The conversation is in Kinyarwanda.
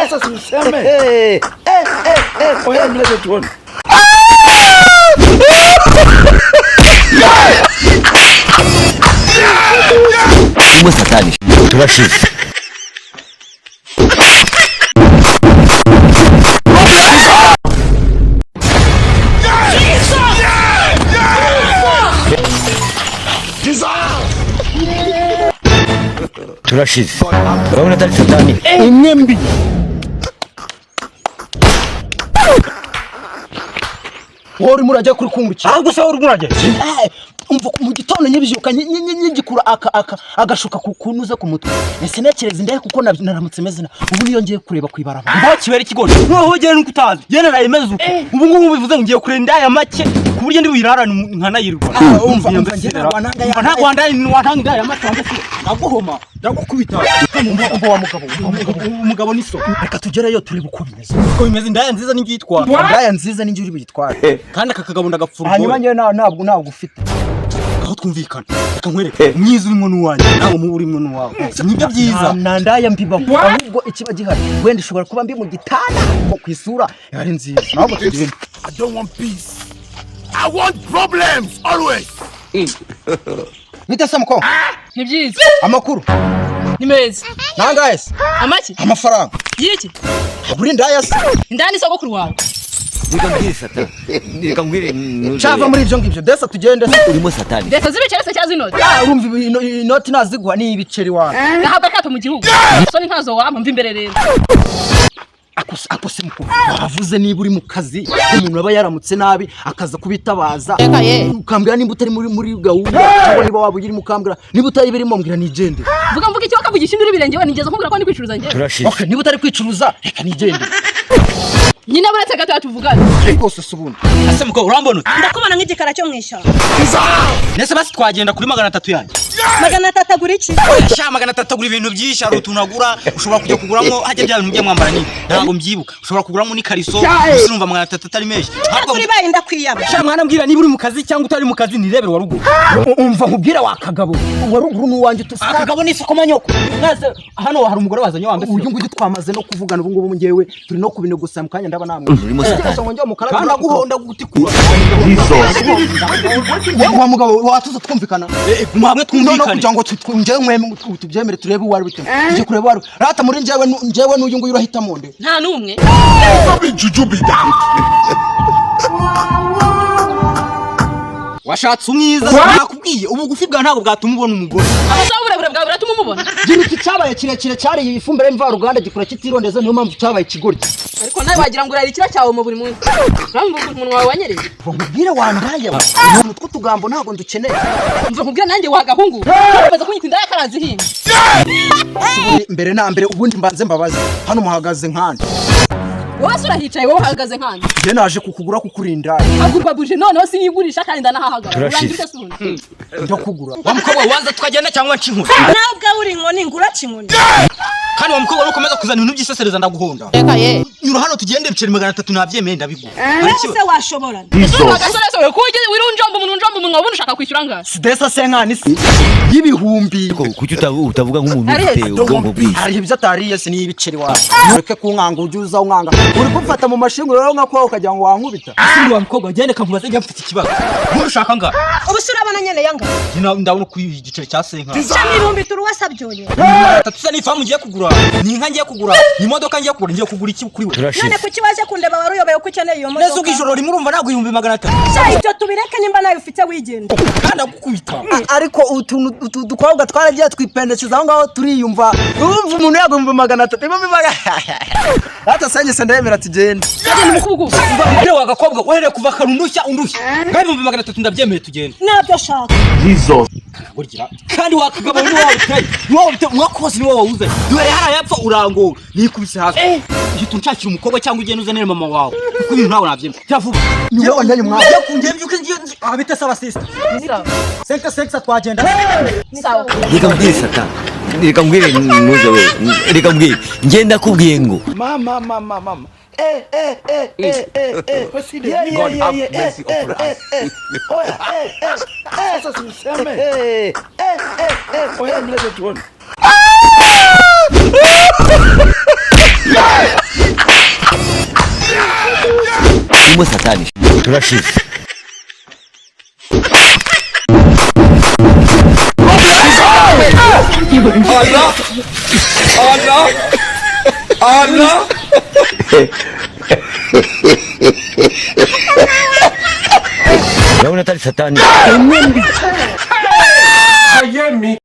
Sasa si useme. Oya mlete tuone. Urimo satani. Turashize. Turashize. Urabona atari satani. Imwe mbi. Wowe urimo urajya kuri kungukira. Ahubwo se wowe urimo urajya? Umva mu gitondo nyibyuka nyigikura aka aka agashuka ku kunuza ku mutwe. Ese ntekereza indaya kuko naramutse meze na ubu niyo ngiye kureba ku ibarabara. Mbaho kibera ikigori. Noneho ugera nuko utazi. Njye naraye meze uko. Ubu ngubu bivuze ngo ngiye kureba indaya make ku buryo ndi buyirarane nkanayirwa. Umva umva njye ntabwo wananga ya. Ntabwo wandaye watanga indaya make wanjye se. Ndaguhoma, ndagukubita. Umva wa mugabo, umva mugabo. Umugabo ni so. Reka tugereyo turebe uko bimeze. Uko bimeze indaya nziza ni ngiyitwara. Indaya nziza ni njye uri buyitware. Kandi aka kagabo ndagapfura. Hanyuma njyewe ntabwo ufite. Aho twumvikana. Reka nkwereke. Mwiza urimo n'uwanjye, nawe mubi urimo n'uwawe. Nibyo byiza. Nta ndaya mbibaho. Ahubwo ikiba gihari wenda ishobora kuba mbi mu gitanda ko ku isura ari nziza. Ntabwo tugenda. I don't want peace. I want problems always. Bite se muko? Ni byiza. Amakuru. Ni meza. Nangahe se? Amaki? Amafaranga. Y'iki? Uri indaya se? Indaya ni sogokuru wawe. Reka mbwire satani. Reka mbwire. Cava muri ibyo ngibyo. Desa tugende se. Urimo satani. Leta z'ibiceri se cyangwa z'inoti? Ah, urumva inoti naziguha ni ibiceri wawe. Gahabwa akato mu gihugu. Soni ntazo wampa mva imbere rero. Ako se muko. Wavuze niba uri mu kazi umuntu aba yaramutse nabi akaza kubitabaza. Ukambwira nimba utari muri gahunda cyangwa niba waba uyirimo ukambwira niba utari birimo mbwira nigende. Mvuga mvuga icyo wakavugisha induru ibirenge we nigeze nkubwira ko ndi kwicuruza njye. Turashize. Okay, niba utari kwicuruza reka nigende. Nyina buretse gato yatuvugana. Rwose se ubundi. Ese mukobwa urambona ute? Ndakubona nk'igikara cyo mu ishyamba. Nese basi twagenda kuri 300 yanjye. 300 agura iki? Sha 300 agura ibintu byinshi, hari utuntu agura, ushobora kujya kuguramo hajya bya bintu mwambara nyine. Ntabwo mbyibuka. Ushobora kuguramo n'ikariso, gusa urumva 300 atari menshi. Ntabwo Kuri bayi ndakwiyaba. Sha mwana mbwira niba uri mu kazi cyangwa utari mu kazi nirebere wa ruguru. Umva nkubwira wa kagabo. Wa ruguru n'uwanjye tusa. Akagabo ni isoko manyoko. Mwese hano hari umugore wazanye wambaye. Uyu nguyu twamaze no kuvugana ubu ngubu njyewe turi no kubinegosira mu kanya ndaba namwe. Urimo satani. Kandi aguhonda gutikura. Wa mugabo watuza twumvikana. Guma hamwe No twumvikane. kugira ngo njyewe tubyemere turebe uwo ari we tujye kureba uwo ari we. Rata muri njyewe njyewe n'uyu nguyu urahitamo nde? Nta n'umwe. No be juju be that. Washatse umwiza nakubwiye ubugufi bwa ntabwo bwatuma ubona umugore. Amasaha uburebure bwawe buratuma umubona. Gira uti cyabaye kirekire cyariye ifumbire mvaruganda gikura kitirondeza niyo mpamvu cyabaye ikigoryi. Ariko nawe wagira ngo urarira ikira cyawe mu buri munsi. Urumva ukuntu umunwa wawe wanyereye. Mva nkubwire wandaye utuntu tw'utugambo ntabwo ndukeneye. Mva nkubwire nanjye wagahungu. Urakomeza kunyita indaya karazi hinga. Mbere na mbere ubundi mbanze mbabaze. Hano muhagaze nkande. Wowe se urahicaye wowe uhagaze nkande. Njye naje kukugura kukurinda. Agurwa buje noneho sinigurisha kandi ndanahahagara. Urangira ute se ubundi? Ndakugura. Wa mukobwa waza tukagenda cyangwa nca inkoni. Nawe ubwawe uri inkoni ngura inkoni. Kandi wa mukobwa nukomeza kuzana ibintu by'isesereza ndaguhonda. Nyura hano tugende ibiceri 300 nabyemeye ndabiguha. Nawe se washobora. Agasore se we kujye wirunjomba umuntu unjomba umunwa ubundi ushaka kwishyura angahe? Sidesa senkani si y'ibihumbi. Kuki utavuga nk'umuntu ufite ubwonko bwinshi? Hari ibyo atariye se ni ibiceri wawe. Ureke kunkanga ujye uza unkanga. Uri kumfata mu mashingu rero nka ukagira ngo wankubita. Ese wa mukobwa gende kamubaze njya mfite ikibazo. Nkuru ushaka angahe? Ubu se urabona nyene yanga. Njye ndabona ku igiceri cya senkani. Sha ibihumbi turu wasabyonye. Tatu se ni ifamu ngiye kugura, ni inka ngiye kugura, ni imodoka ngiye kugura, ngiye kugura iki kuri we? Turashize. None kuki waje kundeba wari uyobewe ko ukeneye iyo Nese ubwo modoka? ijoro rimwe urumva ntabwo 300,000. Sha ibyo tubireke nimba nawe ufite wigenda. Kandi agukubita. Ariko utuntu utu dukobwa twaragiye twipendekeza aho ngaho turiyumva. Urumva umuntu yagumva 300 ibihumbi magana. Rata senge ndemera tugende. Agenda umukubugu. Mbere wa gakobwa uhereye kuva karundushya undushya. Kandi 300,000 ndabyemeye tugende. Nabyo shaka. Burya kandi wakagabo ni wowe uteye. Ni wowe uteye mwakoze ni wowe wawuzanye. Dore hariya yapfa urangora nikubise hasi. Uhita unshakira umukobwa cyangwa ugende uzanire mama wawe. Kuko ibintu ntabwo nabyemera. Jya vuba. Ni wowe wanteye umwanya. Njya kunjye mbyuke ngiye aha bite saba sister. Sawa. Senka senka twagenda. Sawa. Reka mbwire satani. Reka mbwire ntuze we. Reka mbwire. Njye ndakubwiye ngo Mama mama mama. God have mercy upon us. Oya, sasa si useme. Oya mlete tuone. Harimo satani, turashize. Urabona atari satani. Ayemi.